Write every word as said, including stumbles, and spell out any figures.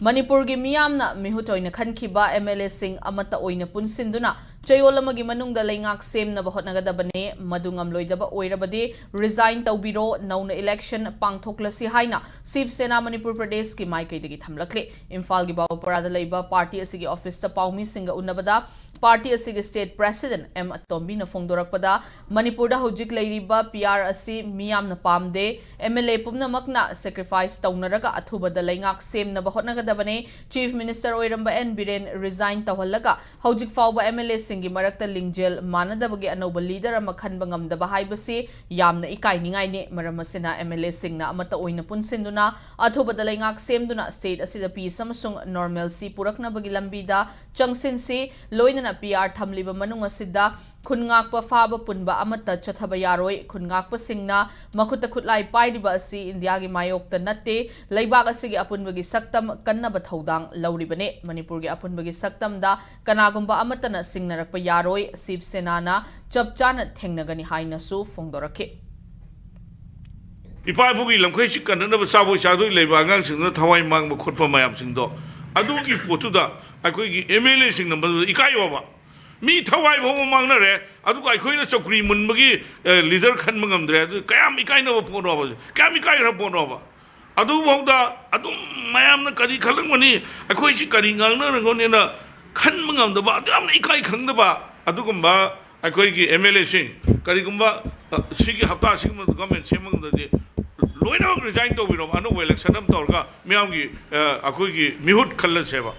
ꯃꯅꯤꯄꯨꯔꯒꯤ ꯃꯤꯌꯥꯝꯅ ꯃꯤꯍꯨꯠ ꯑꯣꯏꯅ ꯈꯟꯈꯤꯕ ꯑꯦꯝ ꯑꯦꯜ ꯑꯦꯁꯤꯡ ꯑꯃꯠꯇ ꯑꯣꯏꯅ ꯄꯨꯟꯁꯤꯟꯗꯨꯅ ꯆꯌꯣꯜ ꯑꯃꯒꯤ ꯃꯅꯨꯡꯗ ꯂꯩꯉꯥꯛ ꯁꯦꯝꯅꯕ ꯍꯣꯠꯅꯒꯗꯕꯅꯦ꯫ ꯃꯗꯨ ꯉꯝꯂꯣꯏꯗꯕ ꯑꯣꯏꯔꯕꯗꯤ ꯔꯤꯖꯥꯏꯟ ꯇꯧꯕꯤꯔꯣ, ꯅꯧꯅ ꯏꯂꯦꯛꯁꯟ ꯄꯥꯡꯊꯣꯛꯂꯁꯤ ꯍꯥꯏꯅ ꯁꯤꯕ ꯁꯦꯅꯥ ꯃꯅꯤꯄꯨꯔ ꯄ꯭ꯔꯗꯦꯁꯀꯤ ꯃꯥꯏꯀꯩꯗꯒꯤ ꯊꯝꯂꯛꯂꯤ꯫ ꯏꯝꯐꯥꯜꯒꯤ ꯕꯥꯕꯨꯄꯥꯔꯥꯗ ꯂꯩꯕ ꯄꯥꯔꯇꯤ ꯑꯁꯤꯒꯤ ꯑꯣꯐꯤꯁꯇ ꯄꯥꯎꯃꯤꯁꯤꯡꯒ ꯎꯅꯕꯗ ꯄꯥꯔꯇꯤ ꯑꯁꯤꯒꯤ ꯁ꯭ꯇꯦꯠ ꯄ꯭ꯔꯦꯁꯤꯗꯦꯟꯠ ꯑꯦꯝ ꯑꯇꯣꯝꯕꯤꯅ ꯐꯣꯡꯗꯣꯔꯛꯄꯗ, ꯃꯅꯤꯄꯨꯔꯗ ꯍꯧꯖꯤꯛ ꯂꯩꯔꯤꯕ ꯄꯤ ꯑꯥꯔ ꯑꯁꯤ ꯃꯤꯌꯥꯝꯅ ꯄꯥꯝꯗꯦ꯫ ꯑꯦꯝ ꯑꯦꯜ ꯑꯦ ꯄꯨꯝꯅꯃꯛꯅ ꯁꯦꯀ꯭ꯔꯤꯐꯥꯏꯁ ꯇꯧꯅꯔꯒ ꯑꯊꯨꯕꯗ ꯂꯩꯉꯥꯛ ꯁꯦꯝꯅꯕ ꯍꯣꯠꯅꯒꯗꯕꯅꯦ꯫ ꯆꯤꯐ ꯃꯤꯅꯤꯁꯇꯔ ꯑꯣꯏꯔꯝꯕ ꯑꯦꯟ ꯕꯤꯔꯦꯟ ꯔꯤꯖꯥꯏꯟ ꯇꯧꯍꯜꯂꯒ ꯍꯧꯖꯤꯛ ꯐꯥꯎꯕ ꯑꯦꯝ ꯑꯦꯜ ꯑꯦꯁꯤꯡꯒꯤ ꯃꯔꯛꯇ ꯂꯤꯡꯖꯦꯜ ꯃꯥꯟꯅꯗꯕꯒꯤ ꯑꯅꯧꯕ ꯂꯤꯗꯔ ꯑꯃ ꯈꯟꯕ ꯉꯝꯗꯕ ꯍꯥꯏꯕꯁꯤ ꯌꯥꯝꯅ ꯏꯀꯥꯏꯅꯤꯡꯉꯥꯏꯅꯤ꯫ ꯃꯔꯝ ꯑꯁꯤꯅ ꯑꯦꯝ ꯑꯦꯜ ꯑꯦꯁꯤꯡꯅ ꯑꯃꯠꯇ ꯑꯣꯏꯅ ꯄꯨꯟꯁꯤꯟꯗꯨꯅ ꯑꯊꯨꯕꯗ ꯂꯩꯉꯥꯛ ꯁꯦꯝꯗꯨꯅ ꯁ꯭ꯇꯦꯠ ꯑꯁꯤꯗ ꯄꯤꯁ ꯑꯃꯁꯨꯡ ꯅꯣꯔꯃꯦꯜꯁꯤ ꯄꯨꯔꯛꯅꯕꯒꯤ ꯂꯝꯕꯤꯗ ꯆꯪꯁꯤꯟꯁꯤ꯫ ꯂꯣꯏꯅꯅ ꯄꯤ ꯑꯥꯔ ꯊꯝꯂꯤꯕ ꯃꯅꯨꯡ ꯑꯁꯤꯗ ꯈꯨꯟ ꯉꯥꯛꯄ ꯐꯥꯕ ꯄꯨꯟꯕ ꯑꯃꯠꯇ ꯆꯠꯊꯕ ꯌꯥꯔꯣꯏ꯫ ꯈꯨꯟ ꯉꯥꯛꯄꯁꯤꯡꯅ ꯃꯈꯨꯠꯇ ꯈꯨꯠꯂꯥꯏ ꯄꯥꯏꯔꯤꯕ ꯑꯁꯤ ꯏꯟꯗꯤꯌꯥꯒꯤ ꯃꯥꯌꯣꯛꯇ ꯅꯠꯇꯦ꯫ ꯂꯩꯕꯥꯛ ꯑꯁꯤꯒꯤ ꯑꯄꯨꯟꯕꯒꯤ ꯁꯛꯇꯝ ꯀꯟꯅꯕ ꯊꯧꯗꯥꯡ ꯂꯧꯔꯤꯕꯅꯤ꯫ ꯃꯅꯤꯄꯨꯔꯒꯤ ꯑꯄꯨꯟꯕꯒꯤ ꯁꯛꯇꯝꯗ ꯀꯅꯥꯒꯨꯝꯕ ꯑꯃꯠꯇꯅ ꯁꯤꯡꯅꯔꯛꯄ ꯌꯥꯔꯣꯏ꯫ ꯁꯤꯕ ꯁꯦꯅꯥꯅ ꯆꯞ ꯆꯥꯅ ꯊꯦꯡꯅꯒꯅꯤ ꯍꯥꯏꯅꯁꯨ ꯐꯣꯡꯗꯣꯔꯛꯈꯤ꯫ ꯏꯄꯥ ꯏꯄꯨꯒꯤ ꯂꯝꯈꯩꯁꯤ ꯀꯟꯅꯅꯕ ꯆꯥꯕꯣꯏ ꯆꯥꯗꯣꯏ ꯂꯩꯕ ꯑꯉꯥꯡꯁꯤꯡꯗꯨꯅ ꯊꯋꯥꯏ ꯃꯥꯡꯕ ꯈꯣꯠꯄ ꯃꯌꯥꯝꯁꯤꯡꯗꯣ, ꯑꯗꯨꯒꯤ ꯄꯣꯠꯇꯨꯗ ꯑꯩꯈꯣꯏꯒꯤ ꯑꯦꯝ ꯑꯦꯜ ꯑꯦꯁꯤꯡꯅ ꯃꯗꯨꯗ ꯏꯀꯥꯏꯌꯣꯕ꯫ ꯃꯤ ꯊꯋꯥꯏ ꯐꯥꯎꯕ ꯃꯥꯡꯅꯔꯦ, ꯑꯗꯨꯒ ꯑꯩꯈꯣꯏꯅ ꯆꯧꯀ꯭ꯔꯤ ꯃꯨꯟꯕꯒꯤ, ꯑ, ꯂꯤꯗꯔ ꯈꯟꯕ ꯉꯝꯗ꯭ꯔꯦ꯫ ꯑꯗꯨ ꯀꯌꯥꯝ ꯏꯀꯥꯏꯅꯕ ꯄꯣꯠꯅꯣꯕ ꯁꯦ? ꯀꯌꯥꯝ ꯏꯀꯥꯏꯈ꯭ꯔ ꯄꯣꯠꯅꯣꯕ? ꯑꯗꯨꯐꯥꯎꯗ ꯑꯗꯨꯝ ꯃꯌꯥꯝꯅ ꯀꯔꯤ ꯈꯜꯂꯝꯒꯅꯤ, ꯑꯩꯈꯣꯏꯁꯤ ꯀꯔꯤ ꯉꯥꯡꯅꯔꯝꯒꯅꯤꯅ ꯈꯟꯕ ꯉꯝꯗꯕ, ꯑꯗꯨ ꯌꯥꯝꯅ ꯏꯀꯥꯏ ꯈꯪꯗꯕ ꯑꯗꯨꯒꯨꯝꯕ ꯑꯩꯈꯣꯏꯒꯤ ꯑꯦꯝ ꯑꯦꯜ ꯑꯦꯁꯤꯡ, ꯀꯔꯤꯒꯨꯝꯕ, ꯑ, ꯁꯤꯒꯤ ꯍꯞꯇꯥꯁꯤꯒꯤ ꯃꯅꯨꯡꯗ ꯒꯚꯔꯟꯃꯦꯟ ꯁꯦꯝꯕ ꯉꯝꯗ꯭ꯔꯗꯤ ꯂꯣꯏꯅꯃꯛ ꯔꯤꯖꯥꯏꯟ ꯇꯧꯕꯤꯔꯣ, ꯑꯅꯧꯕ ꯏꯂꯦꯛꯁꯟ ꯑꯃ ꯇꯧꯔꯒ ꯃꯤꯌꯥꯝꯒꯤ, ꯑ, ꯑꯩꯈꯣꯏꯒꯤ ꯃꯤꯍꯨꯠ ꯈꯜꯂꯁꯦꯕ꯫